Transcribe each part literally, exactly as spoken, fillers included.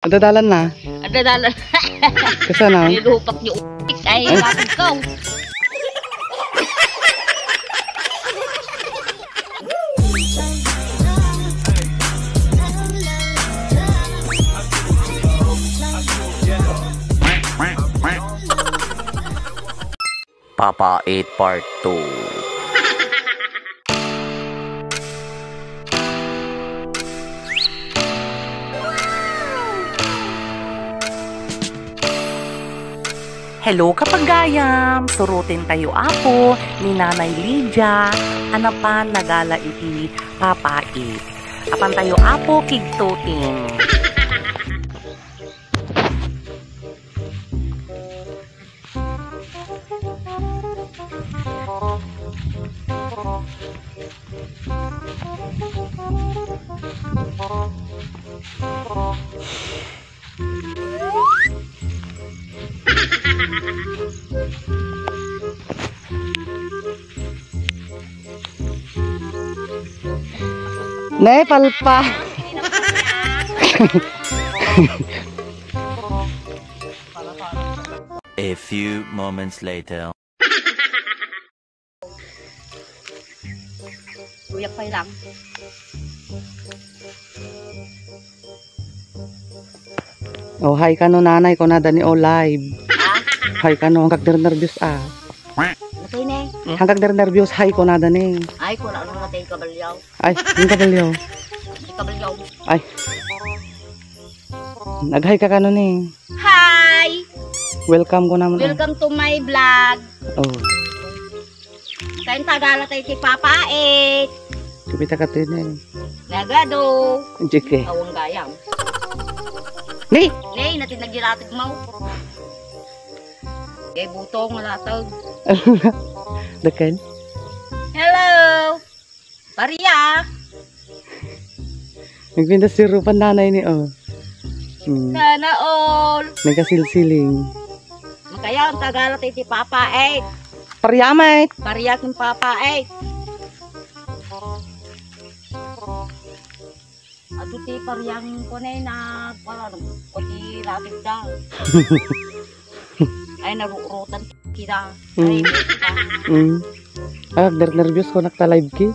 Adda dalan na. Adda dalan. Kasano? Nilupak niyo. Ay, ay, bakit ko? Papa It Part two. Hello, kapagayam! Suroten tayo, Apo, ni Nanay Lydia, a napan nagala iti Papa It. Apan tayo, Apo, kigtoten. Ne, palpa. A few moments later. Kuya, pay lang. Oh, hi kano, nanay, kunada ni, oh, live. Ha? Hi kano, hangkak nernerbios, ah. Matay ne. Hangkak nernerbios, hi kunada ni. Ay, kuna, ano matay kabalyaw? Ay, yung kabalyaw. Hindi kabalyaw. Ay. Nag-hi ka kano ni? Hi! Welcome ko naman, ah. Welcome to my vlog. Oh. Kain tagala tayo ti Papa It. Kumita ka tayo na, eh. Nagado. Jike. Awang gayam. Ni? Ni, natin nagilatag mo. Eh, butong, latag. Dakan? Hello! Paria! Nagpintas ti rupan nanay ni, oh. Hmm. Sana all. Nagkasilsiling. Makayaw, tagala tayo ti Papa It. Pariamay. Pariak ng Papa It. Ato ti pariang ko na yun, nagpala, ko ti lapit da. Ay, narurutan kita. Mm. Ay, kita. Mm. Ah, ner-, nervyos ko, nakta-live ki.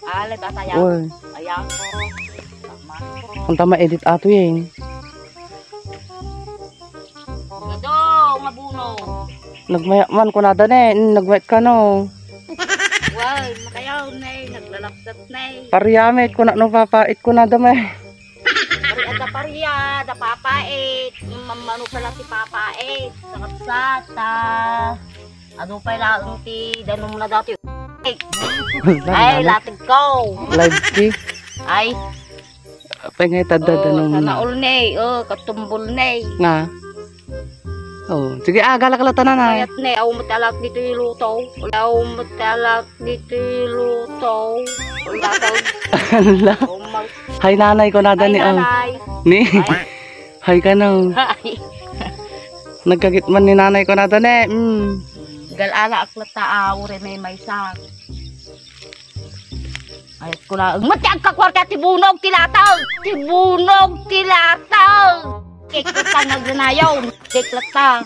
Ah, live ata yan. Uy. Ayan. Tama. Ang tama edit ato yan. Gado, nga buno. Nagmaya man, kunada ne, mm, nagmayat ka, no? Wow, makayaw ne, naglalapsat ne. Pariamit, kuna no, Papa It, kunada me. Paria da, paria da, Papa It. Yung mamano pala si Papa It. Sakit sata. Ano pa lang ti danum na dati? Ay, latag ko. Live ki. Ay. Apay nga itadda danum na. Sana all ne. Oh, katumbol ne. Nga. Oh, sige, ah, galak la tanan, ah. Mayat ne, aw matalat dito iluto. Aw matalat dito iluto. Wala daw. Ala. Oh, mag- Hi, nanay, kunada ni, oh. Hi, nanay. Ni? Ay. Hi ka, no? Hi. Nagkagit man ni nanay, kunada ni. Mm. Gal-ala ak latta, ah, uri may maysa. Ay, kuna, mati agkakwarta ti bunog ti latag! Ti bunog ti latag! Kek latta nga ganayaw, kek latta.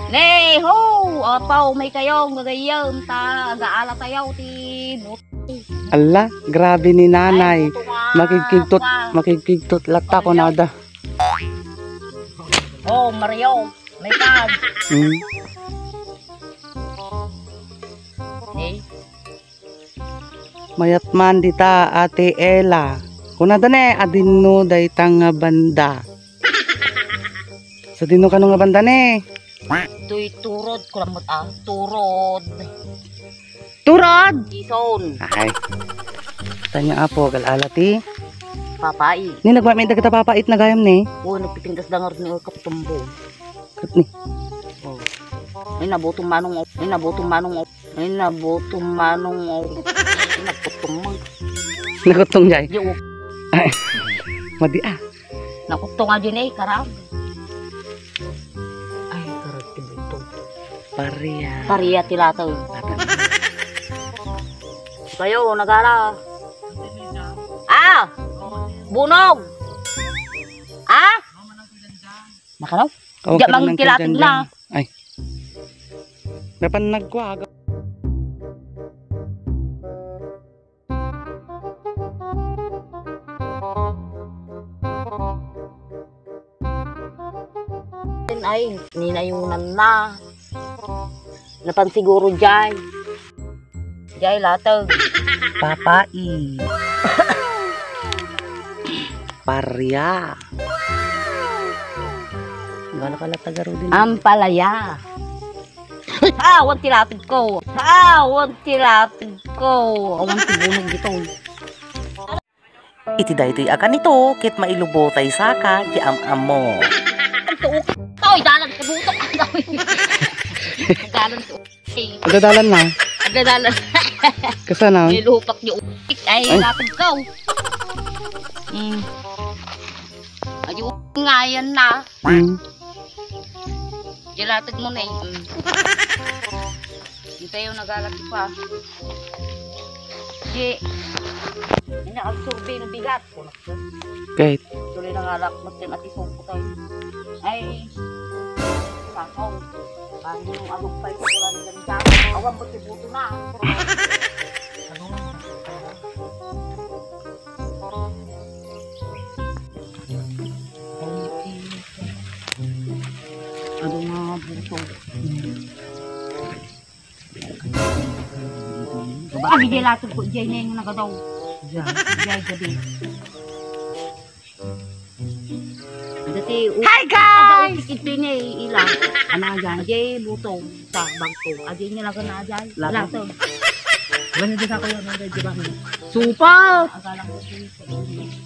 Ne, ho! Apaw, may kayo, gagayam, ta, agaala tayo, ti but- Ala, grabe ni nanay. Ay, buto nga, makigkigtot, wa. Makigkigtot latta, kunada. Oh, Mario, may tag. Hmm. Ne? Mayat man dita, Ate Ella. Kunada ne, adinno dayta nga banda. Sadinno kano nga banda ne? Tuy turod, kulang mo, ah, turod. Turod! Ison. Ay. Tanya apo, gal-ala ti? Papa It. Ni nagmamit dagita Papa It na gayam ne? Oo, nagpipintas dangar ni Kaptumbo. Kat ni. Oh. Ay, nabutom manong, oh. Ay, nabutom manong, oh. Ay, nabutom manong, oh. Ay, nabutom mo. Nakutong jay? Yo. Ay. Madi, ah. Nakutong nga din, eh, karag. Ay, karag ti buto. Paria. Paria ti lataw. Kayo, nagala. Ah! Bunog! Ha? Nakalaw? Diak mangtilateg na. Ay. Napan nagkuaga. Ay, ninayunan na. Napan siguro jay. Jay, latag. Papai. Paria. Gana ka latag, Rudin? Ampalaya. Awan ti latag ko. Awan ti latag ko. Awan ti bunog dito. Iti daytoy a kanito, ket mailubotay saka ti am-ammo. Ang tuok. Toy, dalan sa butok. Dalan sa utik. Agadalan na. Agadalan. Kasana? Nilupak niyo utik. Ay, ay. Lapag ka, oh. Mm. Ay, yung ngayon na. Mm. Dilatag mo na eh. Mm. Hintayo, nagalat pa. Di. Ina, ang survey ng bigat. Kahit. Tuloy na nga lang, mas yung ati sumpo tayo. Ay. Sakaw. Parang yung agong pa yung wala nila nila. Awan mo, tibuto na. Ano nga buto? Ay, di latag ko, jay na yung nagadaw. Jay, jay, gabi. Dati, u-, hi, guys! Ito niya, ila. Ano nga dyan? Jay, buto. Sa bangko. Ajay niya lang na dyan. Lato. Lato. Wala niya sa kuya, nang di ba? Supot! Agalang ko dito.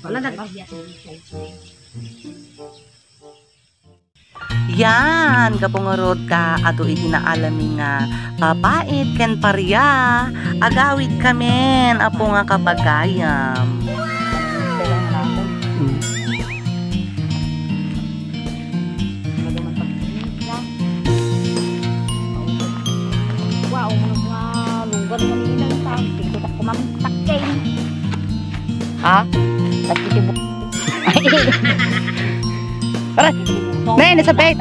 Wala nag- Yan, gapu ngarud ta adu iti naalami nga papait ken paria, agawid kamin, apo nga kapagayam. Mm. Wow, mga lugar nga nila sa tingko sa kumamtak kayo. Ha? Tagkitibo. Tara. Ne, nasabit.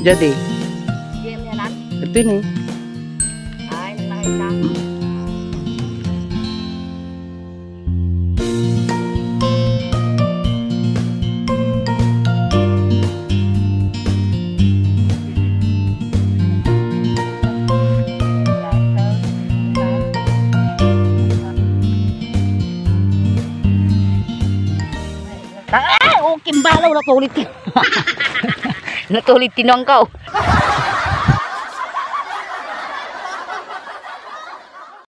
Jadi. Ito ni. Ay, nakita. Ah, okay, balaw, natulit. Natulit tinuang ka, oh.